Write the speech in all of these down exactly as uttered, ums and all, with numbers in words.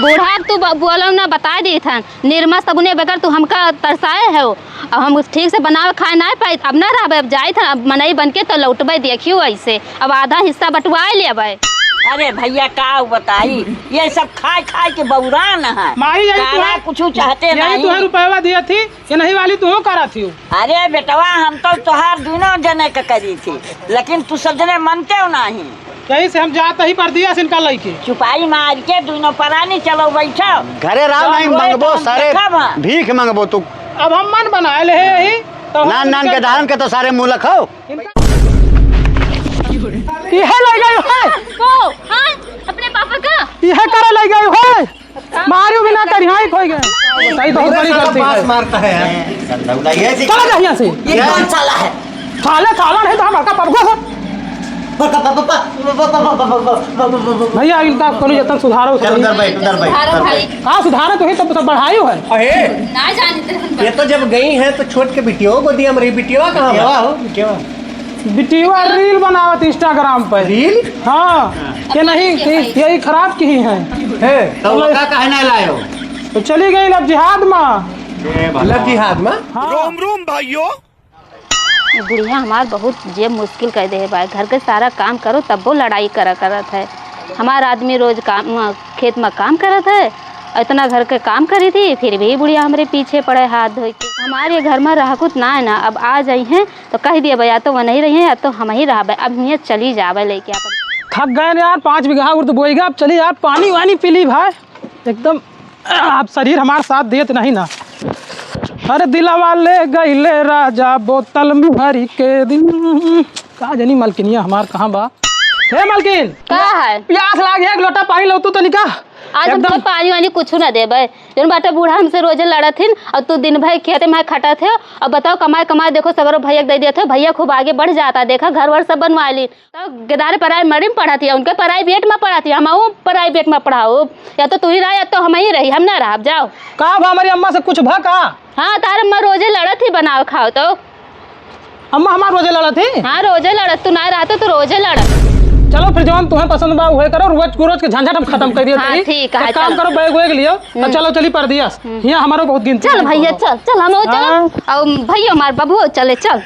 बूढ़ा, अब तू ब-, बोलो ना, बताइ देत हन। निरमा सबुने बगैर तू हमका तरसाए हो। अब हम ठीक से बनावे खाए नाहीं पाइत। अब ना रहबे, अब जाइत हन, अब मनई बन के तो लौटबे, देखियो ऐसे। अब आधा हिस्सा बंटवाए लेबे। अरे भइया, का बताई, ये सब खाए खाए के बौरान है। माई, यही काला तुहे-, कुछ चाहते यही नहीं। तुहे रुपयवा दिया थी, ये नहीं वाली तू करा थी। अरे बेटवा, हम तो तोहार दुनो जने के करी थी, लेकिन तू सब जने मनते हो नहीं। यही से हम जात ही परदेस इनका लइके। चुपाई मार के दुनो परानी चलो बैठो। घरे राव जौन नहीं होए मंगबो, तौन सारे देखब हम। भीख मंगबो तू। अब हम मन बनाए ले यही, तो हम नान नान इनका के दारन के तो सारे मूलक हो। इनका इहे लइ गई है। को? हाँ? अपने पापा का? इहे करे लइ गई है। मारियो भी ना करी, हाँ, ही खोई गए। बताई, बहुत बड़ी गलती है। मारता है यार। चला जा यहाँ से। ये कौन साला है? साला, साला नहीं तो हम बड़का पबगो है। बड़का पबगो। भइया, इनका कोनो जतन सुधारो, चल, उधर बैठ, उधर बैठ, सुधारो उधर भाई। बैठ। का सुधारो, तो ही तो सब बढ़ाई है। अहे, ना जाने तो हम ये तो जब गई हैं तो छोट के बिटियो को दी, हमरी बिटिया कहाँ बा? बिटिया हो, बिटिया। बिटिया reel बनावत Instagram पे। Reel? हाँ, के नहीं, के, के ही खराब की ही हैं। है। तो वो का काहे ना लायो? तो चली गई love जिहाद मा। Love जिहाद मा? हाँ। रोम रोम भाइयों। ये बुढ़िया हमार बहुत जेब मुश्किल कर दे है भाई। घर के सारा काम करो तब्बो लड़ाई करा करत है। हमार आदमी रोज काम, खेत मा काम करत है, इतना घर के काम करी थी, फिर भी बुढ़िया हमरे पीछे पड़े हाथ धोई के। हमारे घर मा रहकुत ना है ना, अब आ जाई हैं तो कहि दिया बा, या तो वो नहीं रही हैं, या तो हम ही रहबे। अब हियाँ चली जाबे लेके अपन। थक गए ना यार, पाँच बीघा उर्द बोई गए, अब चली यार, पानी वानी पी ली भाई, एकदम अब शरीर हमार साथ देत नहीं ना। अरे दिलवा ले गईले राजा बोतल में भरी के दिन। का जानी मलकिनिया हमार कहाँ बा? हे मलकिन! का है? प्यास लाग है, एक लोटा पानी लौतू तनिका। आज हमके एकदम पानी वानी कुछ ना देबे। जौन बाटे बूढ़ा हमसे रोजे लड़त हिन, और तू दिन भर खेते में खटत है। और बताओ, कमाए कमाए देखो सगरो भैया के दे देत है, भैया खूब आगे बढ़ जाता। देखा घर वर सब बनवा ली, तो गेदारे पराए मड़ी में पढ़त हिया, उनके private में पढ़त हिया, हमहू private में पढ़ाओ। या तो तू ही रहा या तो हम ही रही, हम ना रहब। जाओ। का भा, हमारी अम्मा से कुछ भा का? हाँ, तार अम्मा रोजे लड़त ही बनाओ खाओ तो। अम्मा हमार रोजे लड़त ही? हाँ, रोजे लड़त, तू ना रहते तो रोजे लड़त। चलो फिर जौन तुम्हें पसंद बा उहे करो, रोज रोज के झंझट हम खत्म कर दिए हाँ, तनी। ठीक है, एक काम चलो। करो, बैग वैग लियो और हम्म। चलो चली परदेस। हम्म। हियाँ हमारो बहुत गिनती चल है भैया, कौनो। चल, चल, हम चल। हाँ। और भैया हमार बबुओ चले, चल। चल।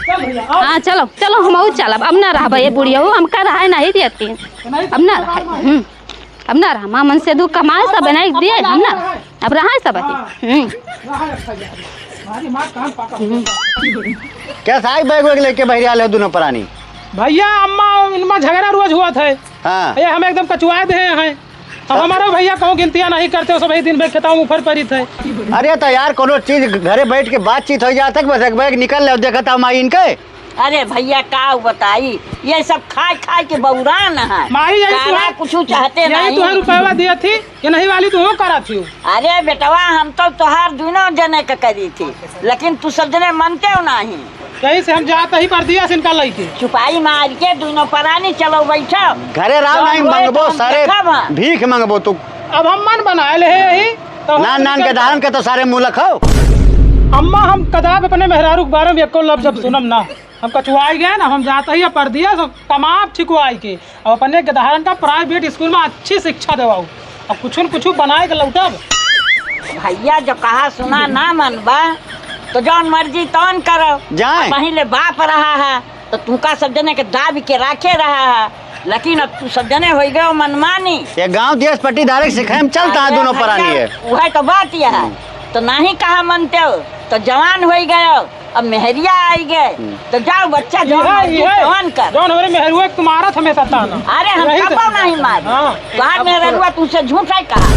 चल भैया, आओ। हाँ, चलो, चलो, हम चलब। अब ना रहबे, ये बुढ़िया हो, हमका रहाई नहीं देती। नहीं, अब ना रहाई। हम्म। अब ना रहा, माँ मन से दुख कमाए सब नहीं दिए, हम ना। अब रहा सब है। हाँ। हम्म। रहा अच्छा यार। हमारी माँ कान पाका हो गया। हम्म। क्या साग बैग वैग लेके बहरिया ले दोनों परानी? भैया, अम्मा, इनमा झगड़ा रोज हुआ था। हाँ। ये हमें एकदम कचुआ दे हैं। अब हमारा भैया कहूँ गिनतिया नहीं करते हो, सब यही दिन में खेताओं में ऊपर परी थे। अरे तो यार, कोनो चीज घरे बैठ के बातचीत हो जात है कि बस एक बैग निकल ले, देखत हूँ माई इनके। अरे भैया, का बताई, ये सब खाए खाए के बौरान है। माई, यही काला तुम्हार-, कुछ चाहते यही नहीं। तुम्हार रुपया दिया थी, ये नहीं वाली तुम करा थी। अरे बेटवा, हम तो तोहार दुनो जने के करी थी, लेकिन तू सब जने मनते हो नहीं। यही से हम जात ही परदेस इनका लइके। चुपाई मार के दुनो परानी चलो बैठो। घरे राम जौन नहीं होए मंगबो, तौन सारे देखब हम। भीख मंगबो तू। अब हम मन बनाए ले है यही, तो हम नान नान के इनके दान के तो सारे मूलक हो। अम्मा, हम कदाप अपने मेहरारू के बारे में एको लफ्ज अब सुनम ना। हम कचुआई गए ना, हम जात ही परदेस, हम कमाब छिकुआई के। अब अपने गदहारन का private school में अच्छी शिक्षा देवाऊ। अब कुछ न कुछ बनाए के लौटब। भैया, जो कहा सुना ना मनबा, तो जौन मर्जी तौन करो। जाए। अब वहीं ले बाप रहा है, तो तू का सब जने के दाब के राखे रहा है, लेकिन अब तू सब जने होई गयो मनमानी। ये गांव देश पट्टीदारे के सिखाए में चलता है अरे दोनों भैया, परानी है। वह तो बात यह है। हम्म। तो नहीं कहा मनते हो, तो जवान होई गयो। अब मेहरिया आई गए, हम्म। तो जाओ बच्चा, जौन इहे, मर्जी इहे, तौन कर। जौन हमरे मेहरुआ के मारत हमेशा ताना। अरे हम यही से कबो नहीं मारी। हाँ। तोहार मेहरुआ तुमसे झूठ है कहा।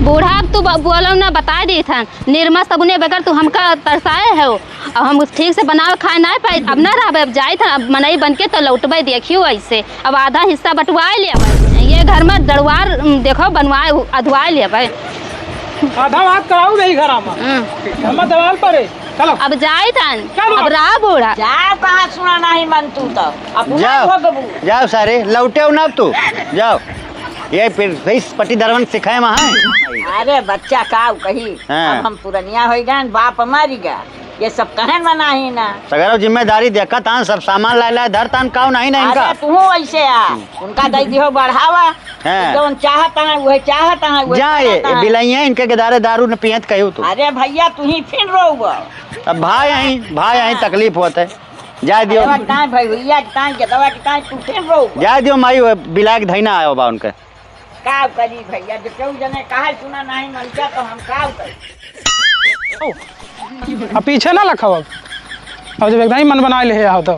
बूढ़ा, अब तू ब-, बोलो ना, बताइ देत हन। निरमा सबुने बगैर तू हमका तरसाए हो। अब हम ठीक से बनावे खाए ना पाई। अब ना रहबे, अब जाइत हन, अब मनई बन के तो लौटबे, देखियो ऐसे। अब आधा हिस्सा बंटवाए लेबे। ये घर में दरबार, उम, देखो, बनवाए, अधवाए लेबे। आधा बात कराऊ नहीं घर में। हम्म। घर में दीवार पर है। चलो। अब जाइत हन, चलो। अब रहा बूढ़ा। जाओ, कहाँ सुना नहीं मन तू तो। अब जाओ। भोगबू। जाओ सारे, लौटे हो ना अब तू। जाओ। ये फिर सही पट्टीदारवन सिखाए वहाँ है। अरे बच्चा का कही, हाँ। अब हम पुरनिया होई गए, बाप मरी गया। ये सब कहन मना ही ना। सगरो जिम्मेदारी देखत हन, सब सामान लाए लाए धरत हन, काउ नहीं ना इनका। अरे तू ऐसे आ, उनका दे दियो बढ़ावा। हाँ। जौन चाहत हैं, वह चाहत हैं, वह जा ये करत हैं। बिलइया इनके गदारे दारू न पियत कहू तू। अरे भैया, तू ही फिर रोब। अब भाई आई, भाई आई, हाँ। तकलीफ होत है, जाए दियो। अरे ताई भैया, ताई गेदवा के ताई तू फिर रोब। जाए दियो माई, वो बिलाए के धैना आयो बा उनके। का करी भैया, जो केहू जने कहा सुना नहीं मनता तो हम का करी? अब पीछे ना लखा हो। अब जब एकदम ही मन बनाए ले आओ तो।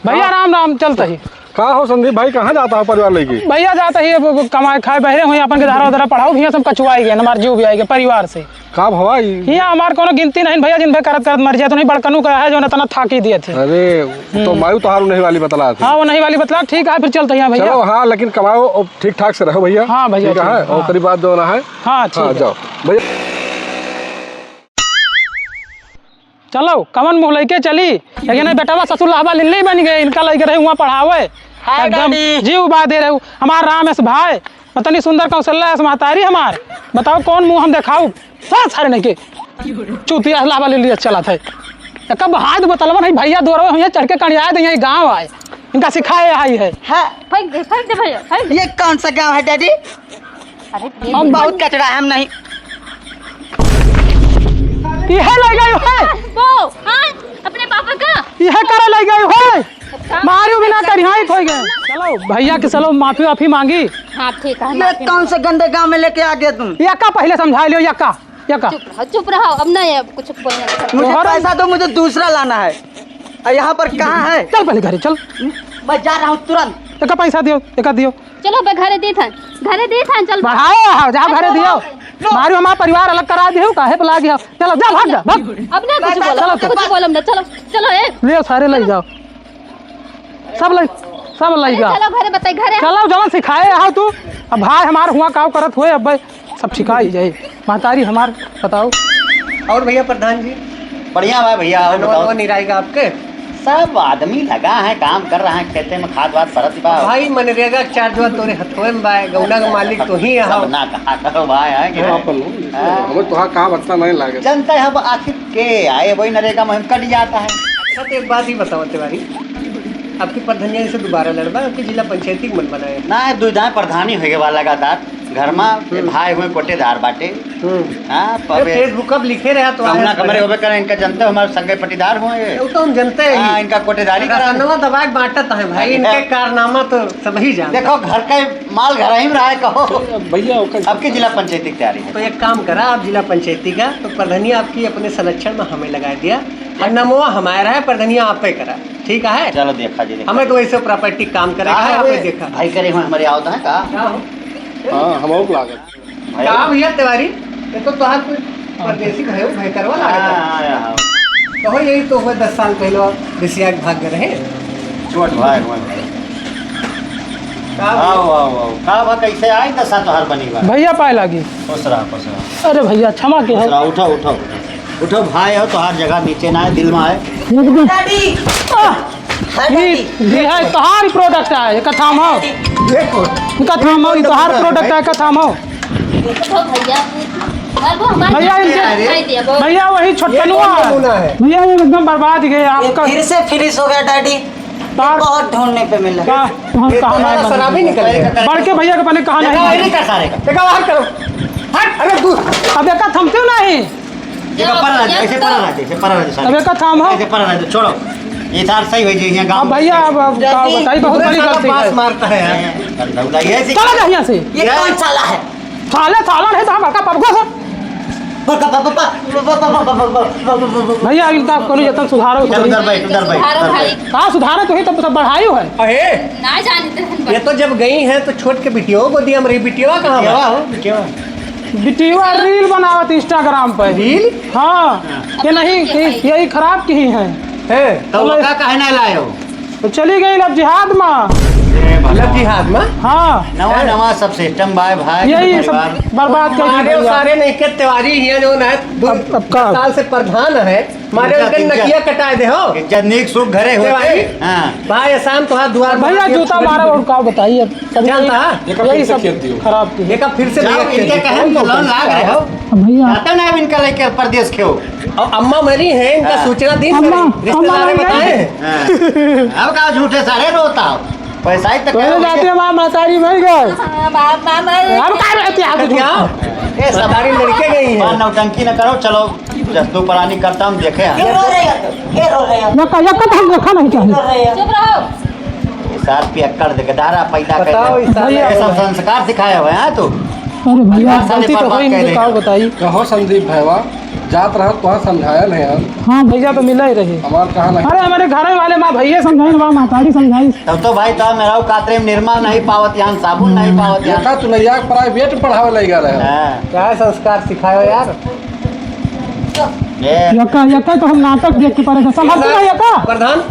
भैया हाँ। राम राम, चलता ही। का हो संदीप भाई, कहाँ जाता हो परिवार लेके? भैया जाता ही अब कमाए खाए बहरे हुए, अपन के धारा उधारा पढ़ाओ, भैया सब कचुआई गए, हमार जीव भी आएगा परिवार से। का भवा ई? हियाँ हमार कोनो गिनती नहीं भैया, जिन भे करत करत मर जात नहीं, बड़कनू का है जो इतना थाकी दिए थे। अरे, तो हम्म। मायू तोहार नहीं वाली बतला थी। हाँ, वो नहीं वाली बतला, ठीक है, फिर चलते हैं भैया। चलो, हाँ, लेकिन कमाओ और ठीक ठाक से रहो भैया। हाँ भैया, ठीक ठीक है, है, और हाँ। करीब बात जो ना है। हाँ, ठीक हाँ, है। जाओ भैया। चलो, कवन मुँह लइके चली? लेकिन ये बेटवा ससुर लहबा लिल्ली बन गए, इनका लइके रहे हुआँ पढ़ावे। हाय एकदम डैडी। जीव बा दे रहे, हमार राम एस भाई। पता नहीं सुंदर कौशल्या है महतारी हमार। बताओ कौन मुँह हम देखाऊ? सार सारे नहीं के। चूतिया हला वाले लिए चला था। एक अब हाथ बतलवा नहीं भैया, दो रहे हुए चढ़ के कड़िया दे, यही गाँव आए। इनका सिखाए आई है। हाँ। फेंक दे, फेंक दे भैया, फेंक दे। ये कौन सा गाँव है डैडी? अरे, हम बहुत कचरा है, हम नहीं। यह ले गए है। वो, हाँ, अपने पापा का। यह करे ले गए है। मारू बिना करिहाई खोई गए। चलो भैया के चलो माफी वाफी मांगी। हाँ, ठीक है, ये माफी कौन से गंदे गांव में लेके आ गया तुम? यक्का पहले समझा लियो, यक्का, यक्का। चुप रहो, चुप रहो, अब ना ये कुछ बोलने का। मुझे तोहरा पैसा दो, मुझे दूसरा लाना है। और यहाँ पर कहाँ है? चल पहले घरे चल। मैं जा रहा हूँ तुरंत। एका पैसा दियो, एका दियो। चलो बे घरे दी था, घरे दी था, चल। बढ़ाओ, हाँ, जाओ घरे दियो। लो। मारू हमारा परिवार अलग करा दियो, काहे पे लागी हो? चलो, जा, भाग जा, भाग। अब ना कुछ बोलो, चलो, चलो। कुछ बोलम ना, चलो, चलो, ए। ले सारे ले जाओ। सब ले, सब ले अरे जाओ। चलो घरे बताई, घरे। चलो, जवन सिखाए आओ तू। अब भाई हमार हुआ काव करत हुए, अब भाई सब ठिका ही जाए। महतारी हमार बताओ। और भैया प्रधान जी? बढ़िया बा भैया, और धनवा बताओ। वनवा निराई का आपके? सब आदमी लगा है, काम कर रहा है, खेते में खाद वाद परत बा। भाई मनरेगा के चार्ज बा तोरे हथवे में बा, गौना का मालिक तो ही है। सब ना कहा करो भाई, है कि हाँ, नहीं? अपन लोग, हाँ। हमें तो हाँ काम अच्छा नहीं लागे। जनता है अब आखिर के आए, वही नरेगा में हम कट जाता है। अच्छा, तो एक बात ही बताओ तिवारी, आपकी प्रधानिया से दोबारा लड़बा, आपकी जिला पंचायती के मन बनाए? ना, दो दाएं प्रधानी होइगे बा लगातार। घर मा हम्म। भाई हुए कोटेदार बाटे। हम्म। हाँ, ये पबे Facebook अब लिखे रहा तो कमरा आया कमरे था। होबे करे, इनका जनते हो, हमारे सगे पटीदार हुए ये। वो तो हम जनते ही। हाँ, इनका कोटेदारी करा। रसनवा दबा के बांटत है भाई, हाँ, इनके हाँ। कारनामा तो सब ही जानते देखो, हैं। घर का माल घर ही में रहा है, कहो। भैया, ओकर अब की जिला पंचायती की तैयारी है। तो एक काम करा, आप जिला पंचायती का, तो प्रधानिया आपकी अपने संरक्षण में हमें लगा दिया, और नमवा हमारा है, प्रधानिया आप पे करा, ठीक है? चलो देखा जी, देखा। हमें तो वैसे प्रॉपर्टी काम करे का का है, आप अबे देखा। भाई करे हुए हमारे आवत है का? का हो? हाँ, हम और लागत। भाई। का भैया तिवारी, ये तो तोहार कोई परदेसी भयो, भयकरवा लागत है। हाँ, हाँ, हाँ। कहो यही तो हुआ दस साल पहले आप रिसिया के भाग गए रहे। छोट भाई, हमारे भाई। का भैया? आओ, आओ, आओ। का बा, कैसे आई दशा तोहार बनी बा? भैया पाए लागी। खुश रहा, खुश रहा। अरे भैया, क्षमा के खुश हो। रहा, उठो, उठो, उठो। उठो भाई, हो तोहार जगह नीचे ना है, दिल में है। डैडी। आह! हाँ, ई, डैडी। ई है तोहार प्रोडक्ट है, एका थाम हो। देखो। एका थाम हो, ई तोहार प्रोडक्ट है, एका थाम हो। देखो भैया, अब हमारे भैया, इनके दिखाई दिया, बहुत भैया, वही छोटकनुआ ये कौन है। नमूना है? भैया, ये एकदम बर्बाद गए ये आपका। फिर से फिनिश हो गया डैडी। तार बहुत ढूंढने पे मिला। का, कहाँ, ये कहाँ तो है? शराबी निकल गया। बड़के भैया के पहले कहाँ देखा, नहीं? नहीं कर सारे का। देखा, बाहर करो। हट, अरे दूर। अब एका थमते नहीं। देखा, परा रह जा, ऐसे परा रह जा, ऐसे परा रह जा, सारे। अब एका थाम हो। ऐसे परा रह जा, छोड़ो। ये तार सही हो जाए, यहाँ गाँव अब भैया, अब, अब का जल्दी बताई, बहुत बड़ी गलती है। मारता है यार। चला जा यहाँ से। ये कौन साला है? साले साला नहीं तो हम बड़का पबगो से। भैया, इनका कोनो जतन सुधारो, इधर, उधर बैठ, उधर बैठ, सुधारो उधर भाई। बैठ। का सुधारो, तू ही तो सब बढ़ाई है। अहे, ना जानते हैं। ये तो जब गई हैं तो छोट के बिटियो को दिया, मेरी बिटिया कहाँ बिटिया बा? हो, बिटिया। बिटिया रील बनावत Instagram पे। रील? हाँ, ये नहीं, ये, यही खराब की ही है। है। तो चलो। वो का काहे ना लाए हो? तो चली गई लव जिहाद मा। ए भगवान। लव जिहाद मा? हाँ। नवा, हैं? नवा सब सिस्टम बा भाई, यही सब परिवार। बर्बाद कर दी मारे भैया। सारे नहीं के तिवारी हिया जो ना दो अब, अब का? साल से प्रधान है। मारे इज्जत, उनके इज्जत। नकिया कटाए दे हो। इज्जत नीक सुख घरे होते। भाई, हाँ। भाई, एहसान तो हाथ दुआर भैया, बना के जूता छोड़ मारा दे। और का बताइए, अब सभी जानता है? यही सब खराब की। एक फिर से जाओ, भैया इनके खेल। कहे हम लोन लाग रहे हो। भैया। जाते ना अब इनका लेके परदेश खेओ। और अम्मा मरी है, इनका हाँ। सूचना दी अम्मा, रिश्तेदार अम्मा मरी बताए। है। हाँ। अब का झूठे सारे रोता हो। पैसा ही तो तोरे करो जाते भैया। हमार महतारी मर गए। हाँ, बाप, बाप, बाप। अब का रहते आप क्या? ए, सब महतारी लड़के गई है। बात नौटंकी न करो, चलो, जस्तु परानी करता हम देखे हैं। क्यों रो रहे हो तुम? क्यों रो रहे हो? यक्का, यक्का तो हम देखा नहीं चाहिए। क्यों रो रहे हो? चुप रहो। ये साथ पे अक्कड़ देके डारा पैदा कर बताओ, दे। इस साल ये सब संस्कार सिखाए हुए हैं तू। अरे भैया, गलती तो हुई, इनके का बताई। कहो संदीप भाईवा, जात रहा तो समझाया नहीं हम। हाँ भैया, तो मिला ही रही। हमार कहा नहीं। अरे हमारे घर वाले माँ भैया समझाई, माँ महतारी समझाई। तब तो भाई, तो मेरा कातरे में निरमा नहीं पावत यहाँ, साबुन नहीं पावत यहाँ। देखा तू नैया प्राइवेट पढ़ावे लगा रहे हो। हाँ। क्या संस्कार सिखायो यार? ये यक्का, यक्का तो हम नाटक देख के परेशान। समझ में यक्का? प्रधान,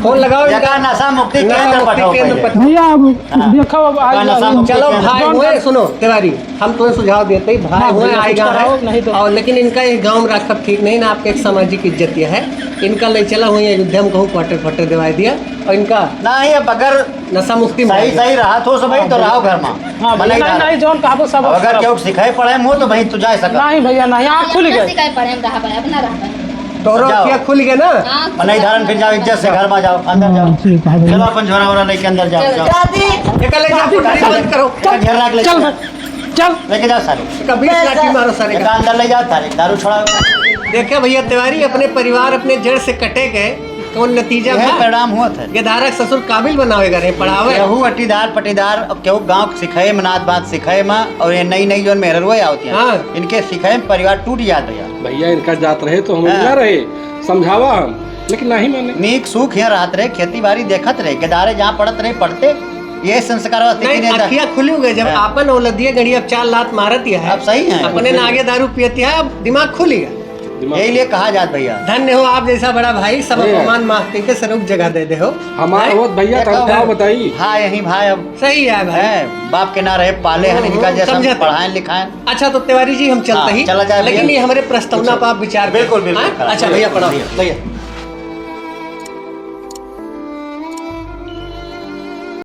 फोन लगाओ यक्का इनका। नशा मुक्ति नशा केंद्र मुक्ति पठाओ केंद्र पहले। पठाओ। भैया, अब हाँ। देखो, अब आज हाँ, नशा मुक्ति चलो केंद्र। भाई, जौन ओए, कर सुनो, तिवारी, हम तुम्हें सुझाव देते ही, भाई हाँ, हुए भैया, कुछ आएगा कराओ, है। नहीं तो। और लेकिन इनका ये गाँव में रखब ठीक नहीं ना, आपके एक सामाजिक इज्जत यह है। इनका ले चला हुई अयोध्या में कहूँ क्वार्टर, क्वार्टर दिवाई दिया। और इनका नहीं, अब अगर नशा मुक्ति में सही, सही रहा तो सब भाई तो रहो घर में। हाँ, भैया, मनई नहीं, रहा। नहीं, जौन कहबो सब अब अगर सब। केहू सिखाए पढ़े में हो तो भाई तू जा सकत। नहीं भैया, नहीं, आँख खुल गए। सिखाए पढ़े में रहा भाई, अपना रहा भाई। तोरो जाओ। आँखिया खुल गए ना? हाँ, मनई धारन फिर जाओ, इज्जत से घर में जाओ, अंदर जाओ। हाँ, ठीक है भैया। चलो अपन झोरा वोरा लेके अंदर जाओ, चलो। जाओ। जाती। एका ले जाओ, चल, गाड़ी बंद करो। चल, घेर रख ले। चल, चल। लेके जाओ सारे। एका बीस लाठी मारो सारे एका का। अंदर ले जाओ सारे, दारू छोड़ाओ। देखा भैया तिवारी, अपने परिवार अपने जड़ से कटे गए। कौन नतीजा यह बा? परिणाम हुआ था। गेदारक ससुर काबिल बनावे करे, पढ़ावे। केहू अटीदार पटीदार, अब केहू गाँव के सिखाए में, नात बात सिखाए में, और ये नई नई जौन मेहररुआ आवती हैं, हाँ। इनके सिखाए में परिवार टूट जात भैया। भैया इनका जात रहे तो हम हाँ। ना रहे, समझावा हम, लेकिन नहीं माने। नीक सूख यहाँ रहत रहे, खेती बाड़ी देखत रहे, गेदारे जहाँ पड़त रहे पढ़ते, ये संस्कार वास्ते नहीं, कि नहीं जा- अखिया खुली हो गई, जब हाँ। आपन औलदिया गड़ी अब चार लात मारत ही है, अब सही है। अपने नागे दारू पियत ही है, अब दिमाग खुली है। दिमाग यही लिए कहा जात भैया। धन्य हो आप जैसा बड़ा भाई, सब भैया। अपमान माफ करके सरुक जगह दे दे हो। हमार हैं? होत भैया, देखो तब का भाई। बताई? हाँ, यही भाई अब। सही है भाई। हैं, बाप के ना रहे, पाले हैं, हम्म, इनका जैसा समझत है। पढ़ाएं लिखाएं। अच्छा, तो तिवारी जी, हम चलते हाँ, ही, चला जाए लेकिन भैया। ये हमारे प्रस्तावना अच्छा। पर आप विचार करें। बिल्कुल, बिल्कुल, हाँ? करा। अच्छा, भैया, प्रणाम। भैया।